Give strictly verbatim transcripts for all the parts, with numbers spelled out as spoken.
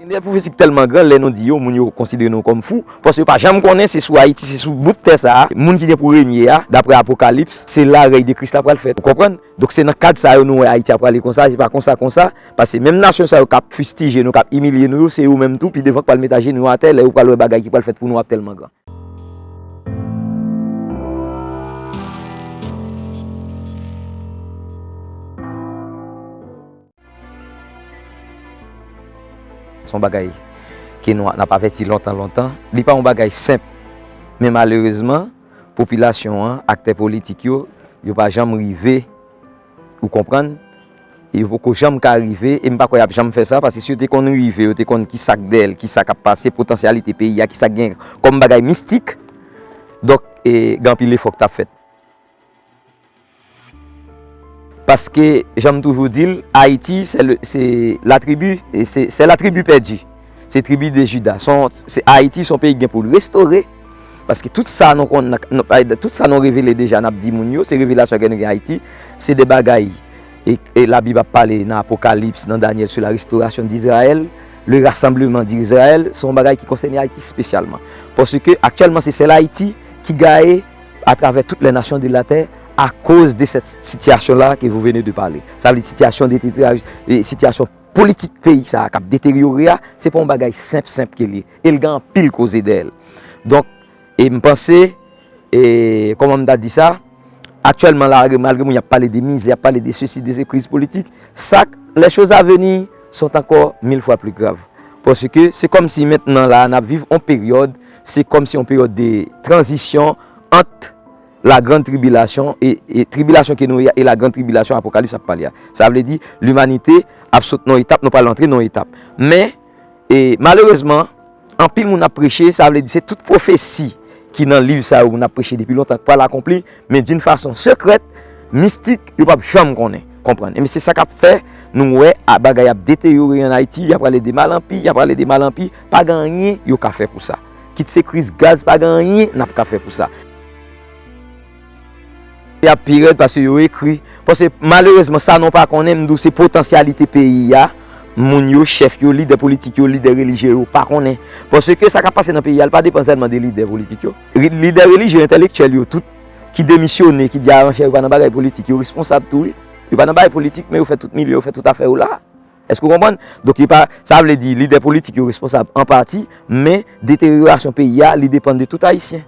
Dèyè pwofesi ki tèlman gran, lè nou di yo, moun yo konsidere nou kòm fou, paske yo pa janm konnen se sou Ayiti, se sou bout tè sa a, moun ki gen pou renye a, daprè Apokalips, se la rèy de Kris la pral fèt. Ou konprann? Donk, se nan kad sa yo nou wè Ayiti ap prale konsa, se pa konsa, konsa, paske menm nasyon sa yo k ap fistije nou, k ap imilye nou yo, se yo menm tou, pi devan k pral met ajenou yo atè, lè yo pral wè bagay ki pral fèt pou nou ap tèlman gran. Se yon bagay ke nou, n ap avèti lontan, lontan. Li pa yon bagay senp. Men malerezman, popilasyon an, aktè politik yo, yo pa janm rive, ou konprann, yo poko janm ka rive, e m pa kwè y ap janm fè sa, paske si yo te konn rive, yo te konn ki sa k dèyè l, ki sa k ap pase, potansyalite peyi a, ki sa k gen kòm bagay mistik. Donk, e, gen anpil efò k t ap fèt. Paske, jan m toujou di l, Ayiti, se le, se la tribu, e se, se la tribu pèdi. Se tribi de Jida. Se yon, se Ayiti, se yon peyi ki gen pou l restore. Paske tout sa nou konn, nan, nan, tout sa nou revele deja, n ap di moun yo, se revelasyon ke nou gen Ayiti, se de bagay. E, e Labib ap pale nan Apokalips, nan Danyèl, sou la restoration d'Israël, le rassemblement d'Israël, se yon bagay ki konsène Ayiti espesyalman. Paske aktyèlman, se sèl Ayiti ki gaye à travers toutes les nations de la terre à cause de cette situation-là que vous venez de parler. Sa vle di sitiyasyon de, de, de, sitiyasyon politik peyi sa a k ap deteryore a, se pa yon bagay senp, senp ke li ye. E l gen anpil koze dèyè l. Donk, e m panse, e kòman m ta di sa, aktyèlman la, malgre moun y ap pale de mizè, y ap pale de sesi, de kriz politik, sa, les choses à venir sont encore mille fois plus graves. Paske se kòmsi mentnan la, n ap viv yon peryòd, se kòmsi yon peryòd de tranzisyon ant la grande tribulation e, e tribilasyon ke nou ye a e la grande tribulation Apokalips ap pale a. Sa vle di, limanite ap sot nan yon etap, nou pral antre nan yon etap. Men, e malerezman, anpil moun ap preche, sa vle di se tout pwofesi ki nan liv sa yo moun ap preche depi lontan k pral akonpli, men d'une façon secrète, mistik, yo p ap janm konnen, konprann. E men se sa k ap fè nou wè a, bagay ap deteryore an Ayiti, y ap prale de mal an pi, y ap prale de mal an pi, pa gen anyen yo ka fè pou sa. Kit se kriz gaz, pa gen anyen n ap ka fè pou sa. Y ap pi rèd paske yo ekri. Paske malerezman, sa nou pa konnen, m di w se potansyalite peyi a, moun yo, chèf yo, lidè politik yo, lidè relijye yo pa konnen. Paske sa k ap pase nan peyi a, li pa depann sèlman de lidè politik yo. Ri-, lidè relijye, entèlektyèl yo, tout, ki demisyone, ki di, "A, monchè, yo pa nan bagay politik, yo responsab tou, wi." Yo pa nan bagay politik, men yo fè tout milyon, yo fè tout afè yo la. Èske w konprann? Donk, yo pa, sa vle di, lidè politik yo responsab an pati, men deteryorasyon peyi a, li depann de tout Ayisyen.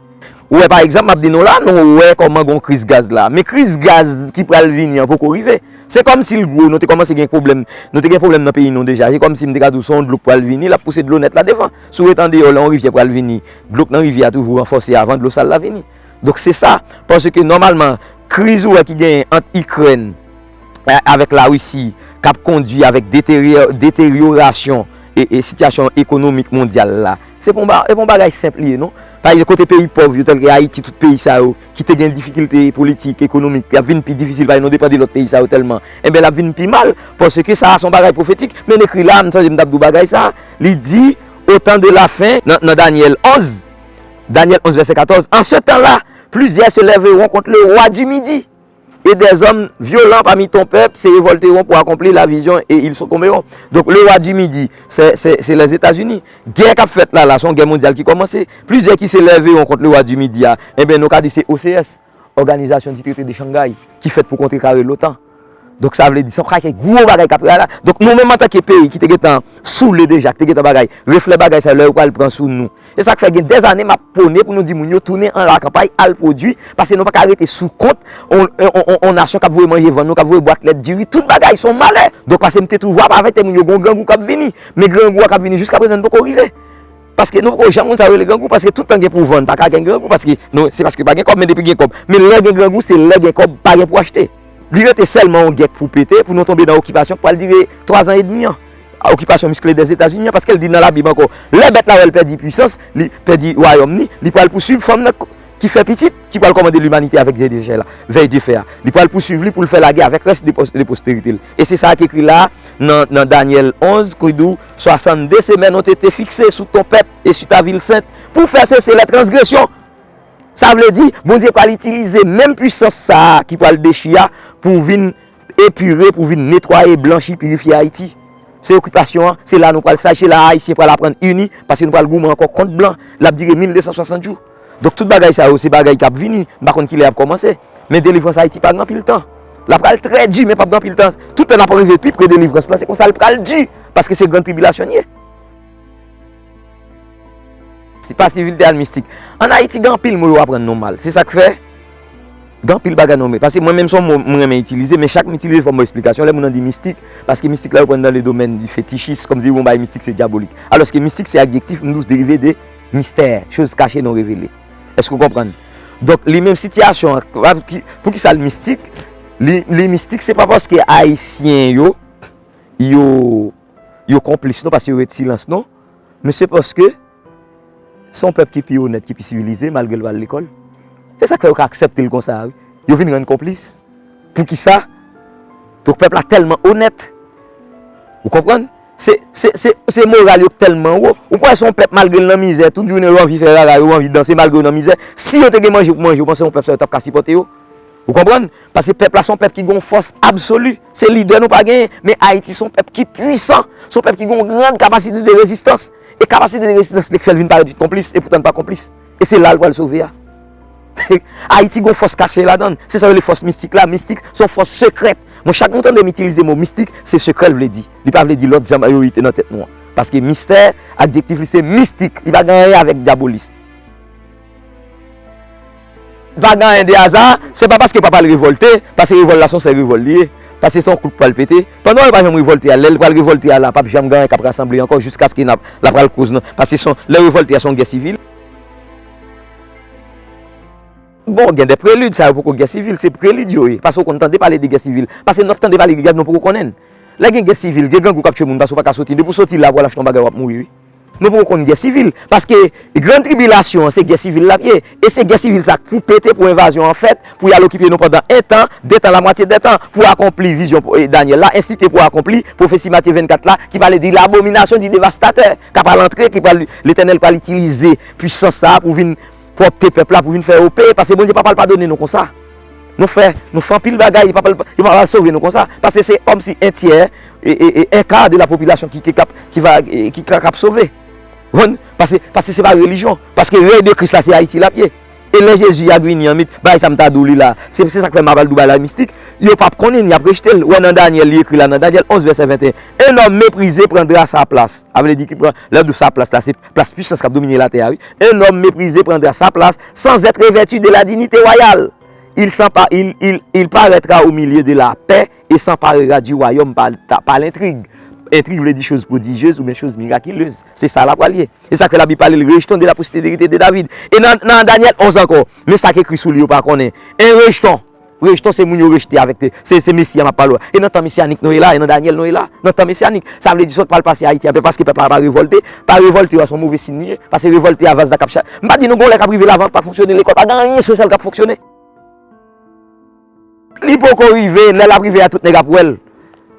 Ou wè, pa egzanp, m ap di nou la, nou wè kòman gon kriz gaz la. Men kriz gaz ki pral vini an poko rive. Se kòmsi l gwo, nou te kòmanse gen pwoblèm, nou te gen pwoblèm nan peyi nou deja. Se kòmsi m te ka di w se yon dlo k pral vini, l ap pouse dlo nèt la devan. Si w ret andeyò, lè yon rivyè pral vini, dlo k nan rivyè a toujou ranfòse avan dlo sal la vini. Donk, se sa. Paske, nòmalman, kriz ou wè ki genyen ant Ikrèn, a-, avèk Larisi k ap kondui avèk deterye-, deteryorasyon e, e sitiyasyon ekonomik mondyal la. Se pa yon ba-, se pa yon bagay senp li ye, non. Pa egzanp, kote peyi pòv yo, tèlke Ayiti, tout peyi sa yo, ki te gen difikilte politik, ekonomik, y ap vin pi difisil, paske nou depann de lòt peyi sa yo tèlman, enben, l ap vin pi mal, paske sa a se yon bagay pwofetik. Men ekri la, m sonje m t ap di w bagay sa, li di, au temps de la fin, nan, nan Danyèl onz, Danyèl onz, vèsè katòz, En ce temps-là, plusieurs se lèveront contre le roi du Midi. Et des hommes violents parmi ton peuple se révolteront pour accomplir la vision et ils succomberont. Donk, le roi du Midi, se, se, se Lèzetazini. Gè k ap fèt la, la, se yon gè mondyal ki kòmanse. Plizyè ki se lèveront kont le roi du Midi a, enben, nou ka di se O C S, Organisation du Traité de Shanghai, ki fèt pou kontrekare l'OTAN. Donk, sa vle di, se yon pakèt gwo bagay k ap la. Donk, nou menm antanke peyi ki te gentan soule deja, ki te gentan bagay, reflè bagay sa yo, lè yo pral pran sou nou, se sa k fè gen dèzane m ap pwone pou nou di moun yo tounen an lakanpay, al pwodui, paske nou pa ka rete sou kont on, on, on, on nasyon k ap voye manje vann nou, k ap voye bwat lèt, diri, tout bagay, se yon malè. Donk, paske m te toujou ap avèti moun yo, gen yon grangou k ap vini. Men grangou a k ap vini, jiskaprezan, n poko rive. Paske nou poko janm konn sa yo rele grangou, paske tout tan gen pou vann, pa ka gen grangou, paske nou, se paske pa gen kòb, men depi gen kòb. Men lè gen grangou, se lè gen kòb, pa gen pou achte. Li rete sèlman yon gè k pou pete, pou nou tonbe nan okipasyon k pral dire twazan edmi an. Okipasyon miskle Dèzetazini an, paske l di nan Labib ankò, lè bèt la wè l pèdi pwisans, li pèdi wayòm ni, li pral pouswiv fanm nan k-, ki fè pitit, ki pral kòmande limanite avèk zye de fè la, vèy de fè a. Li pral pouswiv li pou l fè lagè avèk rès de pos-, de posterite l. E se sa k ekri la, nan, nan Danyèl onz, ki di w, Soixante-deux semaines ont été fixées sous ton peuple et sur ta ville sainte, pour faire cesser les transgressions. Sa vle di, Bondye pral itilize menm pwisans sa a ki pral dechi a pou vin epire, pou vin netwaye, blanchi, pirifye Ayiti. Se okipasyon an, se la nou pral saj, se la Ayisyen pral aprann ini, paske nou pral goumen ankò kont blan. L ap dire mil de san swasant jou. Donk, tout bagay sa yo, se bagay k ap vini. M pa konn kilè y ap kòmanse. Men delivrans Ayiti pa gen anpil tan. L ap pral trè di, men p ap gen anpil tan. Tout tan n ap rive pi pre delivrans lan, se konsa l pral di. Paske se gran tribilasyon n ye. Se pa sivilite al mistik. Ann Ayiti, gen anpil mo yo aprann nou mal. Se sa k fè, gen anpil bagay nou met. Paske mwen menm, se yon mo m renmen itilize, men chak m itilize, fò m ba w esplikasyon. Lè moun nan di mistik, paske mistik la, yo pran nan le domèn di fetichis, kòmsi yon bagay mistik, se dyabolik. Alòske mistik, se adjektif, m di w, derive de mistè, choz kache non revele. Èske w konprann? Donk, li menm sitiyasyon an, ki, poukisa l mistik? Li, li mistik, se pa paske Ayisyen yo, yo, yo konplis, non, paske yo ret silans, non. Men se paske se yon pèp ki pi onèt, ki pi sivilize, malgre l pa al lekòl. Se sa k fè yo ka aksepte l konsa a, wi. Yo vin rann konplis. Poukisa? Donk, pèp la tèlman onèt. Ou konprann? Se, se, se, se moral yo k tèlman wo. Ou kwè se yon pèp, malgre l nan mizè, tout jounen yo anvi fè rara, yo anvi danse, malgre yo nan mizè. Si yo te gen manje pou manje, ou panse yon pèp sa yo t ap ka sipòte yo? Ou konprann? Paske pèp la se yon pèp ki gen yon fòs absoli. Se lidè nou pa genyen. Men Ayiti se yon pèp ki pwisan. Se yon pèp ki gen yon gran kapasite de rezistans. E kapasite de rezistans li k fè l vin parèt vit konplis, e poutan l pa konplis. E se la l pral sove a. Ayiti gen yon fòs kache ladan l. Se sa yo rele fòs mistik la. Mistik se yon fòs sekrè. Bon, chak nou tande m itilize mo mistik, se sekrè l vle di. Li pa vle di lòt jan yo rete nan tèt nou an. Paske mistè, adjektif li se mistik. Li pa gen anyen avèk dyabolis. Pa gen anyen de aza, se pa paske papa l revòlte, paske revòl la se yon sèl revòl li ye, paske se yon kout pral pete. Pandan l pa janm revòlte a, lè l pral revòlte a la, p ap janm gen anyen k ap rasanble ankò jiskaske n ap, l ap pral koz nan. Paske se yon, lè revòlte a se yon gè sivil. Bon, gen de prelid, sa yo poko gè sivil, se prelid yo ye. Paske w konn tande pale de gè sivil. Paske n ap tande pale de gè, nou poko konnen l. Lè gen gè sivil, gen grangou k ap tchwe moun, paske w pa ka soti. Depi w soti la pou w al achte yon bagay, w ap mouri, wi. Nou poko konn gè sivil. Paske gran tribilasyon an, se gè sivil l ap ye. E se gè sivil sa k pou pete, pou envazyon an fèt, pou y al okipe nou pandan en tan, de tan, lamwatye de tan, pou akonpli vizyon, e, Danyèl la, ensi ke pou akonpli pwofesi Matye vennkat la, ki pale de l'abomination du dévastateur, k ap al antre, ki pral, Letènèl pral itilize pwisans sa a pou vin pwòpte pèp la, pou vin fè yo peye, paske Bondye papa l padone nou konsa. Nou fè, nou fè anpil bagay, li papa l, li papa l sove nou konsa. Paske se kòmsi en tyè, e, e, e, en ka de la popilasyon ki, ki, k ap, ki va, e, ki, k ap sove. Konprann? Paske, paske se pa relijyon. Paske rèy de Kris la, se Ayiti l ap ye. E lè Jezi a vini an, met, bagay sa m ta di w li la. Se, se sa k fè m ap al di w bagay la mistik. Yo p ap konnen, y ap rejte l. Ou wè nan Danyèl, li ekri la nan Danyèl onz, vèsè venteyen. Un homme méprisé prendra sa place. A vle di ki pran, lè yo di sa plas la, se plas pwisans k ap domine latè a, wi. Un homme méprisé prendra sa place sans être revêtu de la dignité royale. Il s'empa-, il, il, il paraîtra au milieu de la paix et s'emparera du royaume par, par l'intrigue. Entrig vle di choz prodijyez oubyen choz mirakilez. Se sa l ap pral ye. E sa k fè Labib pale l rejeton de la posterite de David. E nan, nan Danyèl onz ankò, men sa k ekri sou li yo pa konnen. Un rejeton. Rejeton se moun yo rejte avèk te, se, se Mesi a m ap pale w la. E nan tan mesyanik nou ye la, e nan Danyèl nou ye la. Nan tan mesyanik, sa vle di sa k pral pase Ayiti a, paske pèp la pa revòlte. Pa revòlte a, se yon move siy li ye. Paske revòlte a, vaz la k ap cha-, m pa di nou gon lè k ap rive la, vant pa fonksyone, lekòl pa gen anyen sosyal k ap fonksyone. Li poko rive, lè l ap rive a, tout nèg ap wè l.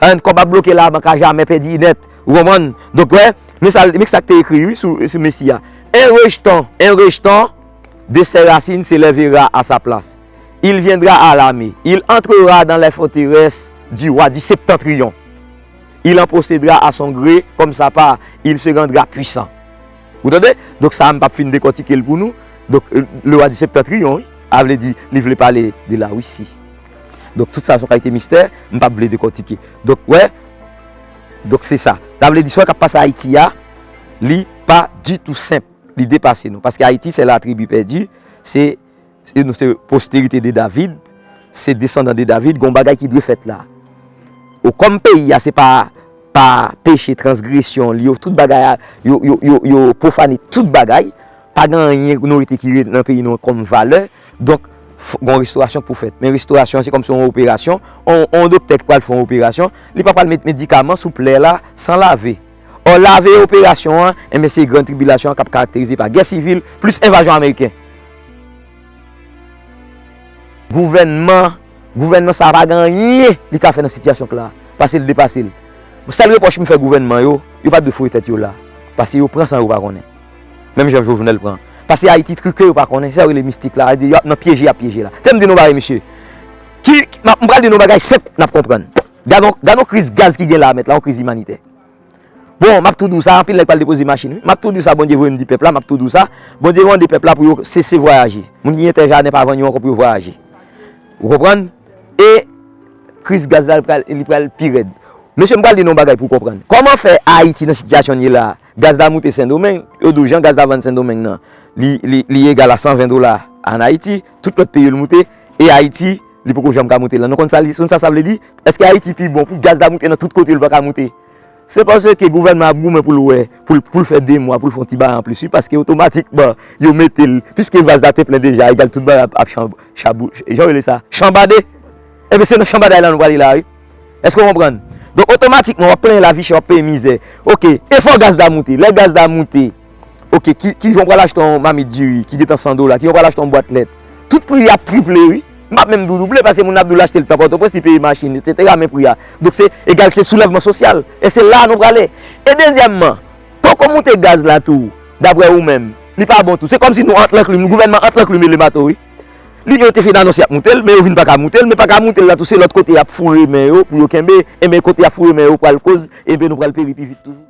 Hen, kòb ap bloke la, bank a jamè pèdi nèt. Ou konprann? Donk, wè, men sa, men sa k te ekri, wi, sou, sou Mesi a. Un rejeton, un rejeton de ses racines se lèvera à sa place. Il viendra à l'armée. Il entrera dans les forteresses du roi du septentrion. Il en possédera à son gré comme sa part. Il se rendra puissant. Ou tande? Donk, sa a, m p ap fin dekòtike l pou nou. Donk, le roi du septentrion, wi. A vle di, li vle pale de Larisi. Donk, tout sa se yon kalite mistè, m p ap vle dekòtike. Donk, wè, donk se sa. Sa vle di, sa k ap pase Ayiti a, li pa ditou senp. Li depase nou. Paske Ayiti, se la tribi pèdi, se, se nou, se posterite de David, se desandan de David, gon bagay ki dwe fèt la. Ou kòm peyi a, se pa, pa peche, transgresyon, li yo, tout bagay a, yo, yo, yo, yo pwofane tout bagay, pa gen anyen nou rete ki ret nan peyi nou kòm valè. Donk, f-, gon restorasyon k pou fèt. Men restorasyon an, se kòmsi yon operasyon. On, on doktè ki pral fè yon operasyon, li pa pral met medikaman sou plè la san lave. Ò, lave operasyon an, enben, se gran tribilasyon an k ap karakterize pa gè sivil, plis envazyon ameriken. Gouvènman, gouvènman sa a pa gen anyen li ka fè nan sitiyasyon k la, paske l depase l. Sèl repwòch m fè gouvènman yo, yo pa t dwe foure tèt yo la, paske yo pran san yo pa konnen. Menm jan Jovenel pran. Paske Ayiti trike yo pa konnen, se sa yo rele mistik la, yo ap nan pyeje y ap pyeje la. Tande m di nou bagay, mesye. Ki, ki, m ap, m pral di nou bagay senp, n ap konprann. Gade yon, gade yon kriz gaz ki gen la, mèt la, yon kriz imanitè. Bon, m ap tou di w sa, anpil nèg pral depoze machin, wi. M ap tou di w sa, Bondye voye m di pèp la, m ap tou di w sa. Bondye mande pèp la pou yo sese vwayaje. Moun ki gen tè jaden pa vann yo ankò pou yo vwayaje. Ou konprann? E kriz gaz la, li pral, li pral pi rèd. Mesye, m pral di nou yon bagay pou w konprann. Kòman fè Ayiti nan sitiyasyon l ye la a? Gaz la moute Sendomeng, yo di w jan gaz la vann Sendomeng nan, li, li, li egal a san ven dola ann Ayiti, tout lòt peyi yo l moute, e Ayiti, li poko janm ka moute la. Nou konn sa, li, konn sa sa vle di? Èske Ayiti pi bon pou gaz la moute nan tout kote l pa ka moute? Se paske gouvènman ap goumen pou l wè, pou l, pou l fè de mwa, pou l fè yon ti bagay anplis, wi, paske otomatikman, yo mete l, piske vaz la te plen deja, egal tout bagay ap, ap chan-, chabou-, jan yo rele sa, chanbade. Enben, se nan chanbadaj la nou prale la, wi. Èske w konprann? Donk, otomatikman, w ap plenyen lavi chè, w ap peye mizè. Oke, e fò gaz la moute. Lè gaz la moute, oke, ki, ki jan w pral achte yon mamit diri ki gentan san dola, ki jan w pral achte yon bwat lèt? Tout pri ap triple, wi. M p ap menm di w double, paske moun ap di w l achte l tan Pòtoprens, li peye machin, etsetera, men pri a. Donk, se egal, se soulèvman sosyal. E se la a nou prale. E dezyèmman, poko moute gaz la tou, daprè ou menm, li pa bon tou. Se kòmsi nou ant lanklim, gouvènman ant lanklim e le mato, wi. Li, yo te fin anonse y ap moute l, men yo vin pa ka moute l, men pa ka moute l la tou, se lòt kote y ap foure men yo pou yo kenbe, enben kote y ap foure men yo pral koz, enben nou pral peri pi vit toujou.